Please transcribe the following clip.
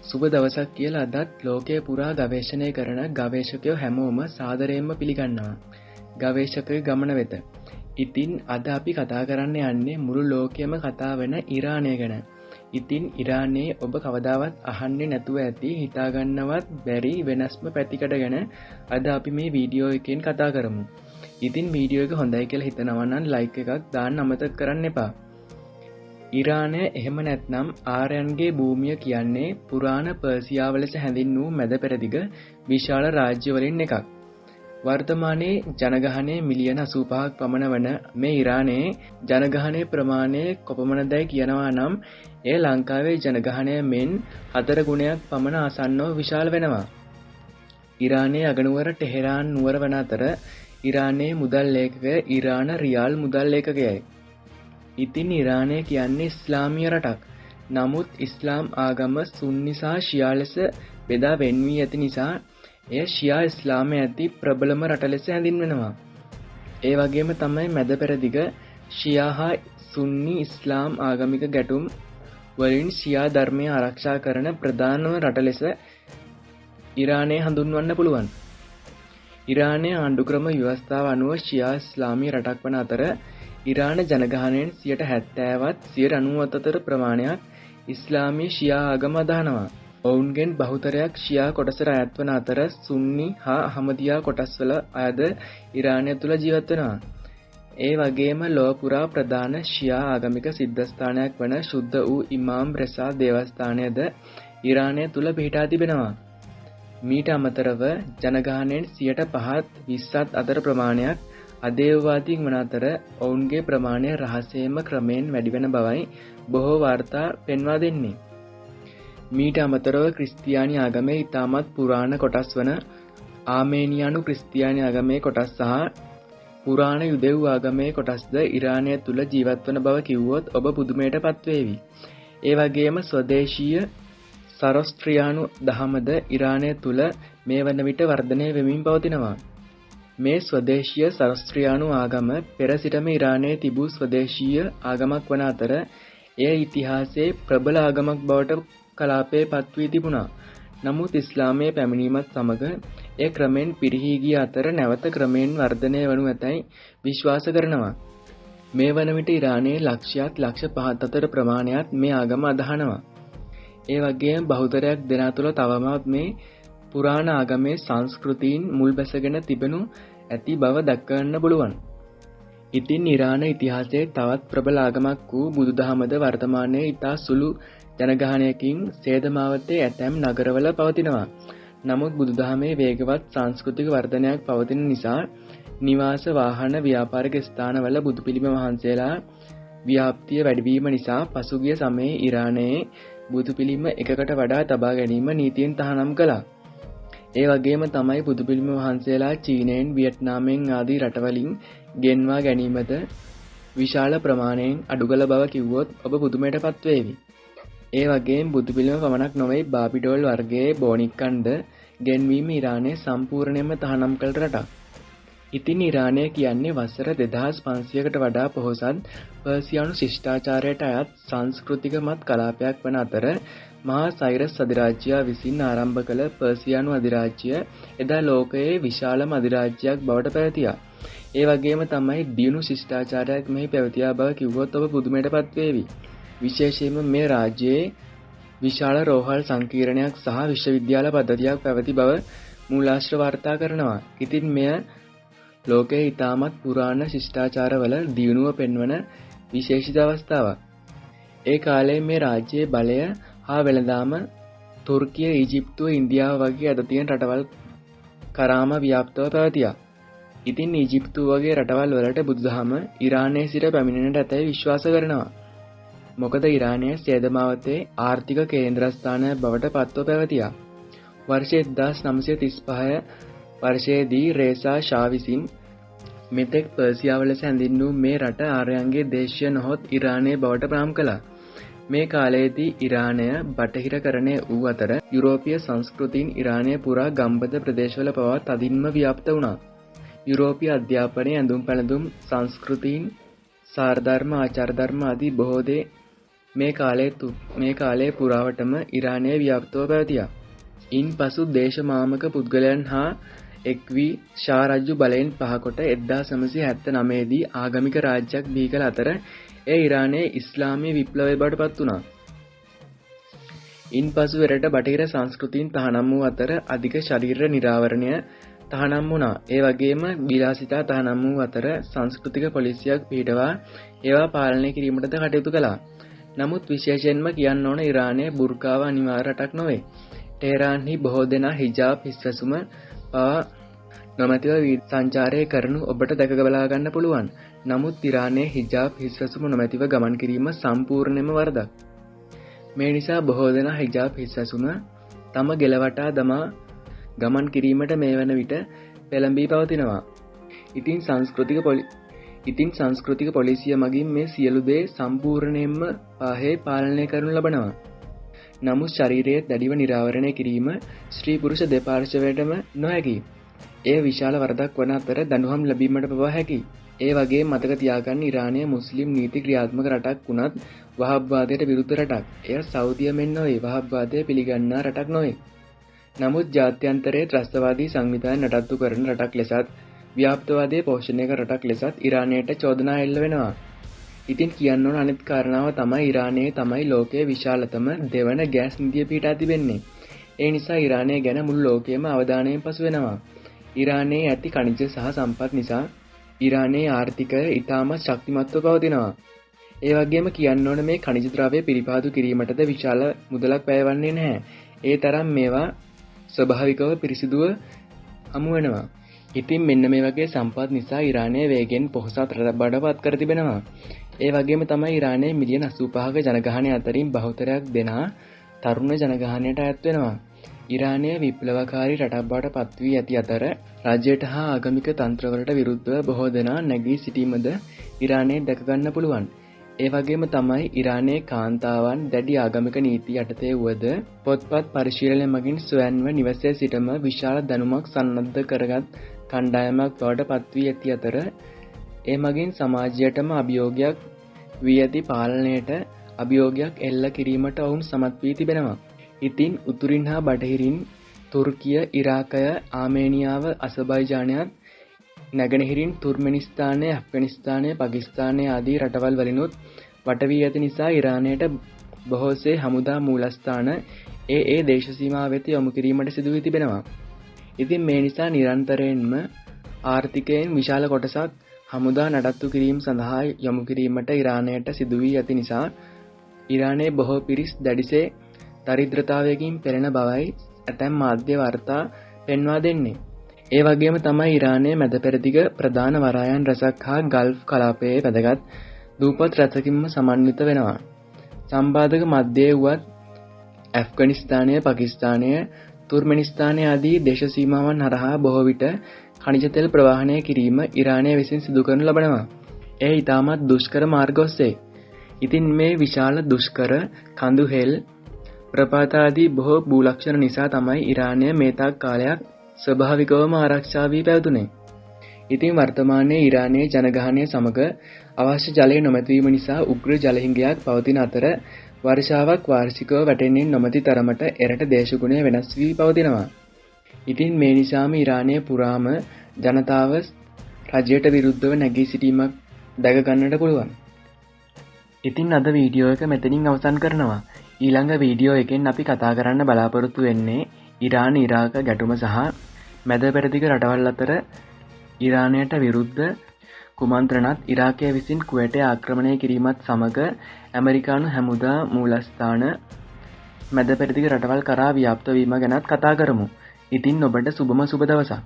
සුබ දවසක් කියලා අදත් ලෝකය පුරා ගවේෂණය කරන ගවේෂකයෝ හැමෝම සාදරයෙන්ම පිළිගන්නවා ගවේෂකගේ ගමන වෙත. ඉතින් අද අපි කතා කරන්න යන්නේ මුළු ලෝකයම කතා වෙන ඉරානය ගැන. ඉතින් ඉරානයේ ඔබ කවදාවත් අහන්නේ නැතුව ඇති හිතාගන්නවත් බැරි වෙනස්ම පැතිකඩ ගැන අද අපි මේ වීඩියෝ එකෙන් කතා කරමු. ඉතින් වීඩියෝ එක හොඳයි කියලා හිතනවා නම් ලයික් එකක් දාන්න අමතක කරන්න එපා. ඉරානය එහෙම නැත්නම් ආර්යයන්ගේ භූමිය කියන්නේ පුරාණ පර්සියාව ලෙස හැඳින් වූ මැද පෙරදිග විශාල රාජ්‍ය වලින් එකක්. වර්තමානයේ ජනගහනය මිලියන 85ක් පමණ වන මේ ඉරානයේ ජනගහනය ප්‍රමාණය කොපමණදැයි කියනවා නම් එය ලංකාවේ ජනගහනය මෙන් 4 ගුණයක් පමණ ආසන්නව විශාල වෙනවා. ඉරානයේ අගනුවර ටෙහෙරාන් නුවර වන අතර ඉරානයේ මුදල් ලේකකය ඉරාන රියාල් මුදල් ලේකකයයි. ඉතින් ඉරානය කියන්නේ ඉස්ලාමීය රටක්. නමුත් ඉස්ලාම් ආගම සුන්නි සහ ෂියා ලෙස බෙදා වෙන් වී ඇති නිසා එය ෂියා ඉස්ලාමය ඇති ප්‍රබලම රට ලෙස හැඳින්වෙනවා. ඒ වගේම තමයි මැද පෙරදිග ෂියා හා සුන්නි ඉස්ලාම් ආගමික ගැටුම් වලින් ෂියා ධර්මය ආරක්ෂා කරන ප්‍රධානම රට ලෙස ඉරානය හඳුන්වන්න පුළුවන්. ඉරානයේ ආණ්ඩුක්‍රම ව්‍යවස්ථාව අනුව ෂියා ඉස්ලාමීය රටක් වන අතර ඉරාන ජනගහනයෙන් 70%වත් 97% අතර ප්‍රමාණයක් ඉස්ලාමීය ෂියා ආගම අදහනවා. ඔවුන්ගෙන් බහුතරයක් ෂියා කොටසට අයත් වන අතර සුන්නි හා අහමදියා කොටස්වල අයද ඉරානය තුළ ජීවත් වෙනවා. ඒ වගේම ලොව පුරා ප්‍රධාන ෂියා ආගමික සිද්ධස්ථානයක් වන ශුද්ධ වූ ඉමාම් රෙසා දේවස්ථානයද ඉරානය තුළ පිහිටා තිබෙනවා. මීට අමතරව ජනගහනයෙන් 5%ත් 20ත් අතර ප්‍රමාණයක් අදේවවාදීන් වන අතර ඔවුන්ගේ ප්‍රමාණය රහසේම ක්‍රමයෙන් වැඩිවන බවයි බොහෝ වාර්තා පෙන්වා දෙන්නේ. මීට අමතරව ක්‍රිස්තියානි ආගමේ ඉතාමත් පුරාණ කොටස් වන ආමේනියානු ක්‍රිස්තියානි ආගමේ කොටස් සහ පුරාණ යුදෙව් ආගමේ කොටස්ද ඉරානය තුළ ජීවත් වන බව කිව්වොත් ඔබ පුදුමයට පත්වේවි. ඒ වගේම ස්වදේශීය සරොස්ට්‍රියානු දහමද ඉරානය තුළ මේ වන විට වර්ධනය වෙමින් පවතිනවා. මේ ස්වදේශීය සරොස්ට්‍රියානු ආගම පෙර සිටම ඉරානයේ තිබූ ස්වදේශීය ආගමක් වන අතර එය ඉතිහාසයේ ප්‍රබල ආගමක් බවට කලාපයේ පත්වී තිබුණා. නමුත් ඉස්ලාමයේ පැමිණීමත් සමග එය ක්‍රමෙන් පිරිහී ගිය අතර නැවත ක්‍රමයෙන් වර්ධනය වනු ඇතැයි විශ්වාස කරනවා. මේ වන විට ඉරානයේ ලක්ෂයත් ලක්ෂ පහත් අතර ප්‍රමාණයක් මේ ආගම අදහනවා. ඒ වගේම බහුතරයක් දෙනා තුළ තවමත් මේ පුරාණ ආගමේ සංස්කෘතීන් මුල් බැසගෙන තිබෙනු ඇති බව දක්වන්න පුළුවන්. ඉතින් ඉරාන ඉතිහාසයේ තවත් ප්‍රබල ආගමක් වූ බුදුදහමද වර්තමානයේ ඉතා සුළු ජනගහනයකින් සේද මාවතේ ඇතැම් නගරවල පවතිනවා. නමුත් බුදුදහමේ වේගවත් සංස්කෘතික වර්ධනයක් පවතින නිසා නිවාස වාහන ව්‍යාපාරික ස්ථානවල බුදුපිළිම වහන්සේලා ව්‍යාප්තිය වැඩිවීම නිසා පසුගිය සමයේ ඉරානයේ බුදුපිළිම එකකට වඩා තබා ගැනීම නීතියෙන් තහනම් කළා. ඒ වගේම තමයි බුදුපිළිම වහන්සේලා චීනයෙන් වියට්නාමයෙන් ආදී රටවලින් ගෙන්වා ගැනීමද විශාල ප්‍රමාණයෙන් අඩු කළ බව කිව්වොත් ඔබ පුදුමයට පත්වේවි. ඒ වගේම බුදුපිළිම පමණක් නොවේ බාබිඩෝල් වර්ගයේ බෝනික්කන්ද ගෙන්වීම ඉරානය සම්පූර්ණයෙන්ම තහනම් කළ රටක්. ඉතින් ඉරානය කියන්නේ වසර 2500කට වඩා පොහොසත් පර්සියානු ශිෂ්ටාචාරයට අයත් සංස්කෘතික මත් කලාපයක් වන අතර මහා සයිරස් අධිරාජ්‍යයා විසින් ආරම්භ කළ පර්සියානු අධිරාජ්‍ය එදා ලෝකයේ විශාලම අධිරාජ්‍යයක් බවට පැවතියා. ඒ වගේම තමයි දියුණු ශිෂ්ටාචාරයක් මෙහි පැවතියා බව කිව්වොත් ඔබ පුදුමයට පත්වේවි. විශේෂයෙන්ම මේ රාජ්‍යයේ විශාල රෝහල් සංකීර්ණයක් සහ විශ්වවිද්‍යාල පද්ධතියක් පැවති බව මූලාශ්‍ර වාර්තා කරනවා. ඉතින් මෙය ලෝකයේ ඉතාමත් පුරාණ ශිෂ්ටාචාරවල දියුණුව පෙන්වන විශේෂිත අවස්ථාවක්. ඒ කාලයේ මේ රාජ්‍යයේ බලය හා වෙළඳාම තුර්කිය, ඊජිප්තුව, ඉන්දියාව වගේ අද තියෙන රටවල් කරාම ව්‍යාප්තව පැවතියා. ඉතින් ඊජිප්තුව වගේ රටවල් වලට බුදුදහම ඉරානයේ සිට පැමිණෙන්නට ඇතැයි විශ්වාස කරනවා. මොකද ඉරානය සේද මාවතේ ආර්ථික කේන්ද්‍රස්ථානය බවට පත්ව පැවතියා. වර්ෂ 1935 වර්ෂයේදී රේසා ෂා විසින් මෙතෙක් පර්සියාව ලෙස හැඳින්වූ මේ රට ආර්යයන්ගේ දේශය නොහොත් ඉරානය බවට නම් කළා. මේ කාලයේදී ඉරානය බටහිරකරණය වූ අතර යුරෝපීය සංස්කෘතීන් ඉරානය පුරා ගම්බද ප්‍රදේශවල පවා තදින්ම ව්‍යාප්ත වුණා. යුරෝපීය අධ්‍යාපනය, ඇඳුම් පැළඳුම්, සංස්කෘතීන්, සාරධර්ම, ආචාර ධර්ම ආදී බොහෝ දේ මේ කාලය පුරාවටම ඉරානය ව්‍යාප්තව පැවතියා. ඉන්පසු දේශමාමක පුද්ගලයන් හා එක් වී ෂා රජු බලයෙන් පහකොට 1979 දී ආගමික රාජ්‍යයක් බිහි කළ අතර එය ඉරානයේ ඉස්ලාමීය විප්ලවය බවට පත් වුණා. ඉන්පසු එරට බටහිර සංස්කෘතීන් තහනම් වූ අතර අධික ශරීර නිරාවරණය තහනම් වුණා. ඒ වගේම විලාසිතා තහනම් වූ අතර සංස්කෘතික පොලිසියක් පිහිටවා ඒවා පාලනය කිරීමටද කටයුතු කළා. නමුත් විශේෂයෙන්ම කියන්න ඕන ඉරානයේ බුර්කාව අනිවාර්ය රටක් නොවේ. ටෙහරාන්හි බොහෝ දෙනා හිජාබ් හිස්වැසුම පවා නොමැතිව සංචාරය කරනු ඔබට දැක බලා ගන්න පුළුවන්. නමුත් ඉරානයේ හිජාබ් හිස්වැසුම නොමැතිව ගමන් කිරීම සම්පූර්ණයෙන්ම වරදක්. මේ නිසා බොහෝ දෙනා හිජාබ් හිස්වැසුම තම ගෙල වටා දමා ගමන් කිරීමට මේ වන විට පෙළඹී පවතිනවා. ඉතින් සංස්කෘතික පොලිසිය මගින් මේ සියලු දේ සම්පූර්ණයෙන්ම පාහේ පාලනය කරනු ලබනවා. නමුත් ශරීරයේ දැඩිව නිරාවරණය කිරීම ස්ත්‍රී පුරුෂ දෙපාර්ශ්වයටම නොහැකි. එය විශාල වරදක් වන අතර දඬුවම් ලැබීමට පවා හැකි. ඒ වගේම මතක තියාගන්න ඉරානය මුස්ලිම් නීති ක්‍රියාත්මක රටක් වුණත් වහබ්වාදයට විරුද්ධ රටක්. එය සෞදිය මෙන් නොවේ වහබ්වාදය පිළිගන්නා රටක් නොවේ. නමුත් ජාත්‍යන්තරයේ ත්‍රස්තවාදී සංවිධාන නඩත්තු කරන රටක් ලෙසත් ව්‍යාප්තවාදයේ පෝෂණය කරන රටක් ලෙසත් ඉරානයට චෝදනා එල්ල වෙනවා. ඉතින් කියන්න ඕන අනිත් කාරණාව තමයි ඉරානයේ තමයි ලෝකයේ විශාලතම දෙවන ගෑස් නිධිය පිහිටා තිබෙන්නේ. ඒ නිසා ඉරානය ගැන මුළු ලෝකයම අවධානයෙන් පසු වෙනවා. ඉරානයේ ඇති ඛනිජ සහ සම්පත් නිසා ඉරානයේ ආර්ථිකය ඉතාමත් ශක්තිමත්ව පවතිනවා. ඒ වගේම කියන්න ඕන මේ ඛනිජ ද්‍රව්‍ය පිරිපාදු කිරීමටද විශාල මුදලක් වැය වන්නේ නැහැ. ඒ තරම් මේවා ස්වභාවිකව පිරිසිදුව හමු වෙනවා. ඉතින් මෙන්න මේ වගේ සම්පත් නිසා ඉරානය වේගෙන් පොහොසත් රටක් බවට පත් කර තිබෙනවා. ඒ වගේම තමයි ඉරානයේ මිලියන 85ක ජනගහනය අතරින් බහුතරයක් දෙනා තරුණ ජනගහනයට අයත් වෙනවා. ඉරානය විප්ලවකාරී රටක් බවට පත් වී ඇති අතර රජයට හා ආගමික තන්ත්‍රවලට විරුද්ධව බොහෝ දෙනා නැගී සිටීමද ඉරානයේ දැක ගන්න පුළුවන්. ඒ වගේම තමයි ඉරානයේ කාන්තාවන් දැඩි ආගමික නීති යටතේ වුවද පොත්පත් පරිශීලනය මගින් ස්වයංව නිවසේ සිටම විශාල දැනුමක් සන්නද්ධ කරගත් කණ්ඩායමක් බවට පත් වී ඇති අතර ඒ මගින් සමාජයටම අභියෝගයක් වී ඇති පාලනයට අභියෝගයක් එල්ල කිරීමට ඔවුන් සමත් වී තිබෙනවා. ඉතින් උතුරින් හා බටහිරින් තුර්කිය, ඉරාකය, ආමේනියාව, අසර්බයිජානයත් නැගෙනහිරින් තුර්ක්මෙනිස්තානය, ඇෆ්ගනිස්තානය, පාකිස්තානය ආදී රටවල් වලිනුත් වට වී ඇති නිසා ඉරානයට බොහෝසේ හමුදා මූලස්ථාන ඒ ඒ දේශ සීමා වෙත යොමු කිරීමට සිදු වී තිබෙනවා. ඉතින් මේ නිසා නිරන්තරයෙන්ම ආර්ථිකයෙන් විශාල කොටසක් හමුදා නඩත්තු කිරීම සඳහා යොමු කිරීමට ඉරානයට සිදු වී ඇති නිසා ඉරානයේ බොහෝ පිරිස් දැඩිසේ දරිද්‍රතාවයකින් පෙළෙන බවයි ඇතැම් මාධ්‍ය වාර්තා පෙන්වා දෙන්නේ. ඒ වගේම තමයි ඉරානයේ මැද පෙරදිග ප්‍රධාන වරායන් රැසක් හා ගල්ෆ් කලාපයේ වැදගත් දූපත් රැසකින්ම සමන්විත වෙනවා. සම්බාධක මධ්‍යයේ වුවත් ඇෆ්ගනිස්තානය, පාකිස්තානය, තුර්ක්මෙනිස්තානය ආදී දේශ සීමාවන් හරහා බොහෝ විට ඛනිජ තෙල් ප්‍රවාහනය කිරීම ඉරානය විසින් සිදු කරනු ලබනවා. එය ඉතාමත් දුෂ්කර මාර්ග ඔස්සේ. ඉතින් මේ විශාල දුෂ්කර කඳු හෙල් ප්‍රපාත ආදී බොහෝ භූලක්ෂණ නිසා තමයි ඉරානය මේ තාක් කාලයක් ස්වභාවිකවම ආරක්ෂා වී පැවතුනේ. ඉතින් වර්තමානයේ ඉරානයේ ජනගහනය සමග අවශ්‍ය ජලය නොමැතිවීම නිසා උග්‍ර ජල හිඟයක් පවතින අතර වර්ෂාවක් වාර්ෂිකව වැටෙන්නේ නොමැති තරමට එරට දේශගුණය වෙනස් වී පවතිනවා. ඉතින් මේ නිසාම ඉරානය පුරාම ජනතාව රජයට විරුද්ධව නැගී සිටීමක් දැක ගන්නට පුළුවන්. ඉතින් අද වීඩියෝ එක මෙතනින් අවසන් කරනවා. ඊළඟ වීඩියෝ එකෙන් අපි කතා කරන්න බලාපොරොත්තු වෙන්නේ ඉරාන ඉරාක ගැටුම සහ මැද පෙරදිග රටවල් අතර ඉරානයට විරුද්ධ කුමන්ත්‍රණත් ඉරාකය විසින් කුවේටය ආක්‍රමණය කිරීමත් සමග ඇමරිකානු හමුදා මූලස්ථාන මැද පෙරදිග රටවල් කරා ව්‍යාප්ත වීම ගැනත් කතා කරමු. ඉතින් ඔබට සුබම සුබ දවසක්.